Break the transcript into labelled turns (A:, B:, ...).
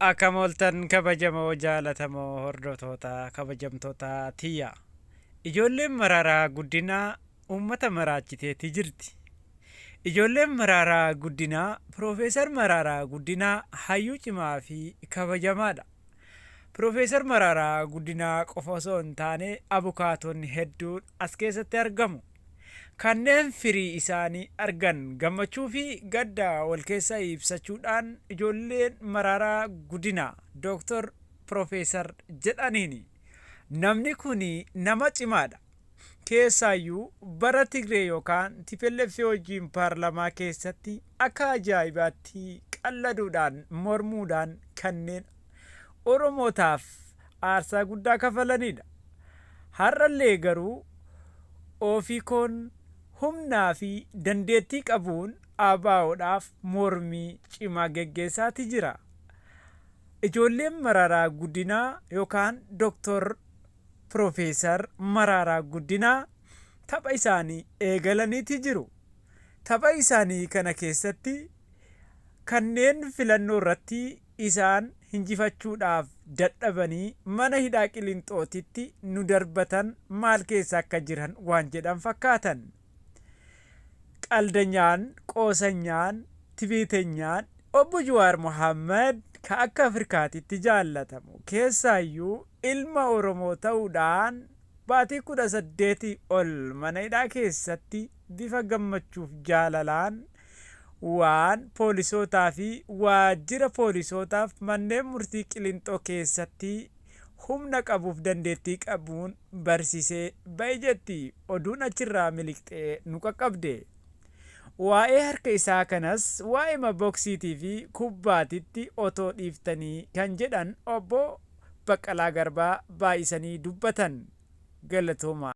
A: Akkam ooltan kabajamoo jaalatamoo hordoftoota kabajamtoota tiyya. Ijoolleen Maraaraa Guddinaa uummata maraachiteeti jirti. Ijoolleen Maraaraa Guddinaa Piroofeesar Maraaraa Guddinaa hayyuu cimaa fi kabajamaadha. Piroofeesar Maraaraa Guddinaa qofa osoo hin taane abukaatonni hedduun as keessatti argamu. Kanneen firii isaanii argan gammachuu fi gadda wal keessa ibsachuudhaan ijoolleen Maraaraa Guddinaa Dooktor Piroofeesar jedhaniini. Namni kun nama cimaadha. Keessaayyuu bara Tigree yookaan tplf wajjin paarlamaa keessatti akka ajaa'ibaatti qalladuudhaan mormuudhaan kanneen Oromootaaf aarsaa guddaa kafalanidha. Har'allee garuu OFCOn humnaa fi dandeettii qabuun ABOdhaaf mormii cimaa geggeessaati jira. Ijoolleen Mararaa Guddinaa yookaan Dr. Piroofeesar Maraaraa Guddinaa tapha isaanii eegalaniiti jiru. Tapha isaanii kana keessatti kanneen filannoo irratti isaan hinjifachuudhaaf dadhabanii mana hidhaa Qilinxootitti nu darbatan maal keessa akka jiran waan jedhan fakkaatan. Qaldanyaan, qoosanyaan, tibiitenyaan Obbo Jawaar Mohaammad ka akka Afrikaatitti jaallatamu keessaayyuu ilma Oromoo ta'uudhaan baatii 18 ol mana hidhaa keessatti bifa gammachuuf jaalalaan waan poolisootaa fi waajjira poolisootaaf manneen murtii Qilinxoo keessatti humna qabuuf dandeettii qabuun barsiisee ba'e jetti oduun achirraa miliqxee nu qaqqabde. Waa'ee harka isaa kanas waa'ema boksiitii fi kubbaatitti otoo dhiiftanii kan jedhan Obbo Baqqalaa Garbaa baay'isanii dubbatan. Galatoomaa.